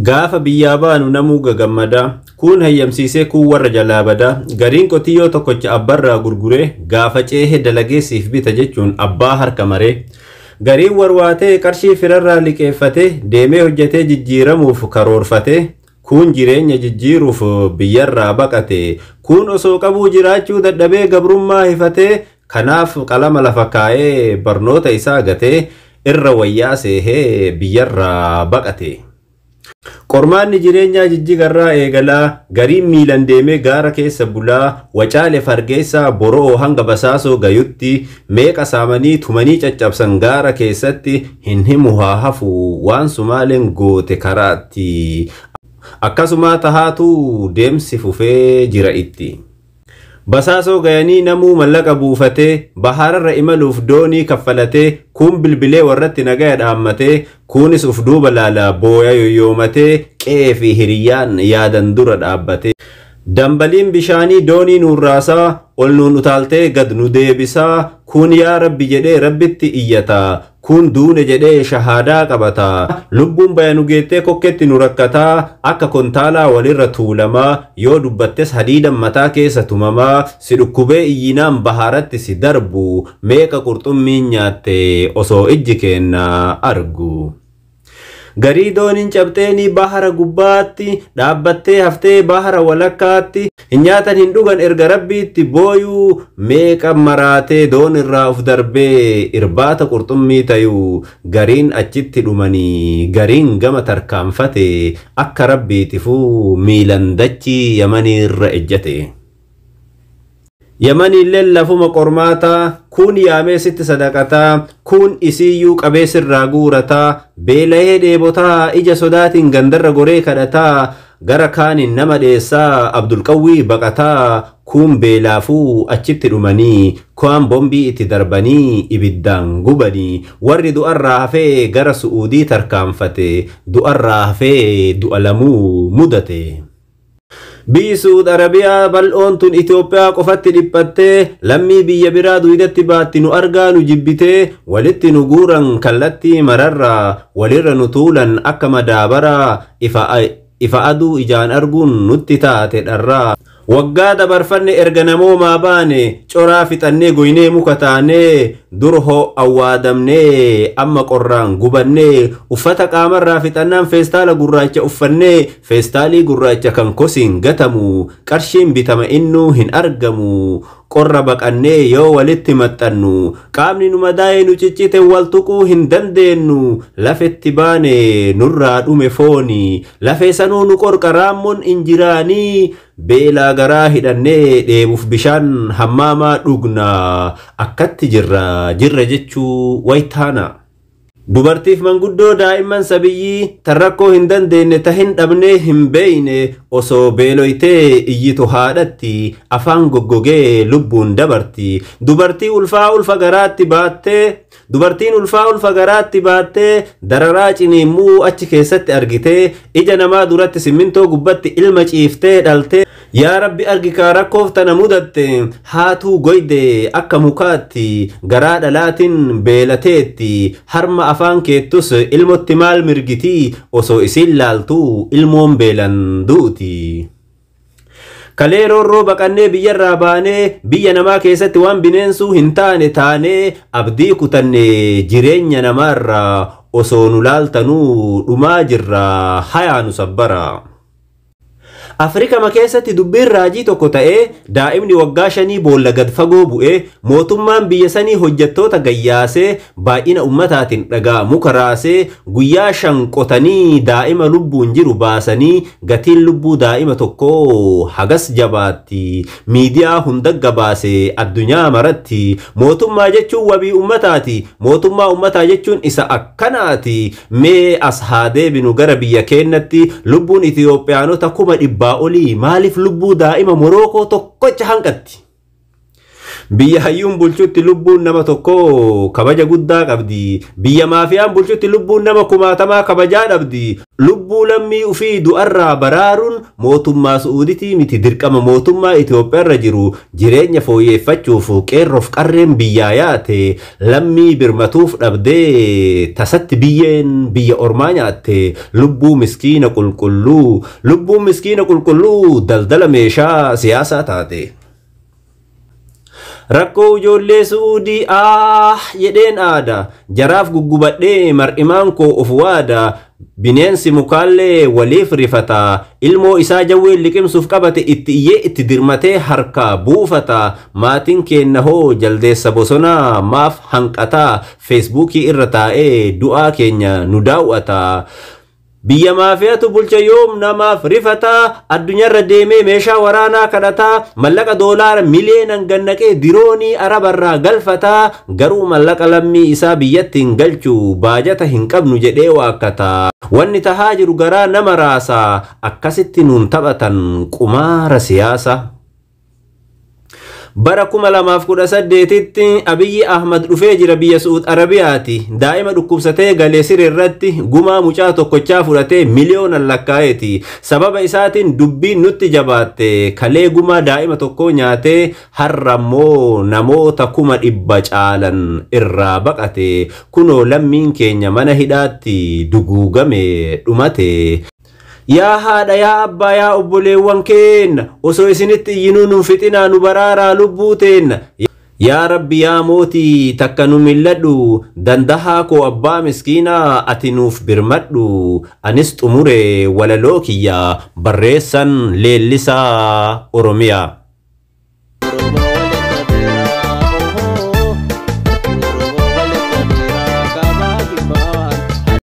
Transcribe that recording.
Gaafa biyyaa baanu namuu gagammadaa, kuun hayyamsiisee kuun warra jalaa badaa, gariin qotiyyoo tokkocha abbarraa gurguree gaafa ceehee dalagee siif bita jechuun abbaa harka maree. Gariin warwaatee qarshii firarraa liqeeffatee deemee hojjetee jijjiiramuuf karoorfatee, kuun jireenya jijjiiruuf biyyarraa baqate, kuun osoo qabuu jiraachuu dadhabee gabrummaa hifatee, kanaaf qalama lafa kaa'ee barnoota isaa gatee irra wayyaa seehee biyyarraa baqate. Qormaanni jireenyaa jijjigarraa eegalaa, gariin miilan deemee gaara keessa bulaa, Wacaale Fargeessaa Boro'oo hanga Basaasoo gayutti, meeqa saamanii tumanii caccabsan gaara keessatti, hin himu haa hafu waan Sumaaleen goote karaatti. Akkasumaa tahaatu deemsi fufee jira itti. Basaasoo gayanii namuu mallaqa buufatee, bahararra imaluuf doonii kaffalatee, kuun bilbilee warratti nagaya dhaammatee, kuunis uf duuba laala booya yoyyoomatee, qe'ee fi hiriyyaan yaadan dura dhaabbatee. Dambaliin bishaanii doonii nuun raasaa, ol nuun utaaltee gad nu deebisaa, kuun yaa Rabbi jedhee Rabbitti iyyata, kuun duune jedhee shahaadaa qabata, lubbuun baya nu geettee kokketti nu rakkataa, akka kontaalaa walirra tuulamaa, yoo dubbattes hadiidan mataa keessa tumamaa, si dhukkubee iyyinaan baharatti si darbu, meeqa qurxummiin nyaatte osoo ijji keenna argu. Garii dooniin cabxeenii bahara gubbaatti, dhaabbattee haftee bahara walakkaatti, hin nyaatan hin dhugan erga Rabbiitti booyuu, meeqa maraatee doon irraa uf darbee irbaata qurxummii tayuu, gariin achitti dhumanii gariin gama tarkaanfate akka Rabbiitifuu miilan dachii Yamaniirra ejjate. Yamaniilleen lafuma qormaataa, kuun yaamee sitti sadaqataa, kuun isiiyyuu qabee sirraa guurataa, beela'ee dheebotaa, ija sodaatiin gandarra goree kadhataa, gara kaaniin nama dheessaa, Abdulqawwii baqataa, kuun beelaafuu achitti dhumanii, kuan bombii itti darbanii, ibiddaan gubanii, warri du'arraa hafee gara Su'uudii tarkaanfate, du'arraa hafee du'a lamuu mudate. Biyyi Su'uud Arabiyaa bal'oon tun Itoophiyaa qofatti dhiphattee, lammii biyya biraa duydatti baatti nu argaa nu jibbitee, walitti nu guuran kallattii mararraa, walirra nu tuulan akka madaabaraa, ifa aduu ijaan arguun nutti taate dharraa. Waggaa dabarfanne erga namoomaa baane, coraa fixannee goynee muka taanee, dur hoo awwaadamnee amma qorraan gubannee, uffata qaamarraa fixannaan feestaala gurraacha uffannee, feestaalii gurraacha kan kosiin gatamu, qarshiin bitama innuu hin argamu, qorra baqannee yoo walitti maxxannu, qaamni nu madaa'ee nu ciccite wal tuquu hin dandeenyu, lafetti baane nurraa dhume fooni, lafee sanuu nu qorqa raammoon injiraanii, beelaa garaa hidhannee dheebuuf bishaan hammaamaa dhugna, akkatti jirra jirra jechuu waytaana. Dubartiif manguddoo daa'imman sabiyyii tan rakkoo hin dandeenye ta hin dhabnee hin beeyne osoo beeloytee iyyitu haadhatti afaan goggogee lubbuun dabarti. Dubartii ulfaa ulfa garaatti baattee dubartiin ulfaa ulfa garaatti baattee dararaa ciniimmuu achi keessatti argitee ija namaa duratti simmintoo gubbatti ilma ciiftee dhaltee yaa Rabbi argi kaa rakkoof tana mudatte haatuu goyde akka mukaatti garaa dhalaatiin beelateetti harma afaan keettus ilmotti maal mirgitii osoo isiin laaltuu ilmoon beelan duuti. Kalee roorroo baqannee biyyarraa baanee biyya namaa keessatti waan bineensuu hin taane taanee abdii kutanne jireenya namaarraa osoo nu laaltanuu dhumaa jirra hayaa nu sabbara. Afrikama keessatti dubbiin raajii tokko ta'ee daa'imni waggaa 5 boolla gad fagoo bu'ee mootummaan biyya sanii hojjettoota gayyaasee baay'ina ummataatiin dhagaa muka raasee guyyaa 5 qotanii daa'ima lubbuun jiru baasanii gatiin lubbuu daa'ima tokkoo hagas jabaatti miidiyaa hunda gabaase addunyaa maratti mootummaa jechuun wabii ummataati mootummaa ummataa jechuun isa akkanaati mee as haa deebinu gara biyya keenyatti lubbuun Itoophiyaanota 100,000 olii maaliif lubbuu daa'ima Morookoo tokkocha hanqatti? Biyya hayyuun bulchutti lubbuun nama tokkoo kabaja guddaa qabdi. Biyya maafiyaan bulchutti lubbuun nama kumaatamaa kabajaa dhabdi. Lubbuu lammii ufii du'arraa baraaruun mootummaa Su'uuditii miti, dirqama mootummaa Itoophiyaarra jiru. Jireenya fooyyeffachuuf qeerroof qarreen biyyaa yaate, lammii birmatuuf dhabdee tasatti biyyeen biyya ormaa nyaatte. Lubbuu miskiina qulqulluu, lubbuun miskiina qulqulluu daldala meeshaa siyaasaa taate. Rakkoo ijoollee Su'uudii aah jedheen aada, jaraaf guggubadhee mar'imaan koo of waada. Bineensi mukaallee waliif rifata, ilmoo isaa jawween liqimsuuf qabate itti iyyee itti dirmatee harkaa buufata. Maatiin keenna hoo jaldeessa bosonaa maaf hanqataa Feesbuukii irra taa'ee du'aa keenya nu daawwata? Biyya maafiyatu bulcha yoom namaaf rifataa? Addunyaarra deemee meeshaa waraanaa kadhataa, mallaqa doolaara miliyeenan gannaqee diroonii Arabarraa galfataa, garuu mallaqa lammii isaa biyyatti hin galchu, baajata hin qabnu jedhee waakkataa. Wanni tahaa jiru garaa nama raasaa, akkasitti nuun taphatan qumaara siyaasa. Bara 2018tti Abiyyi Ahmad dhufee jira biyya Su'uud Arabiyaati. Daa'ima dhukkubsatee galee siree irratti gumaa mucaa tokkochaa fudhatee miliyoonan lakkaa'eeti. Sababa isaatiin dubbiin nutti jabaatte. Kalee gumaa daa'ima tokkoo nyaatee har'a immoo namoota 100,000 caalan irraa baqate. Kunoo lammiin keenya mana hidhaatti duguugame dhumate. Yaa haadha, yaa abbaa, yaa obboleewwan keenna, osoo isinitti iyyinuu nu fixinaa, nu baraaraa lubbuu teenna. Yaa Rabbi, yaa mootii takka nu milladhu, dandahaa koo abbaa miskiinaa ati nuuf birmadhu. Anis xumure walaloo kiyya, barreessan Leellisaa Oromiyaa.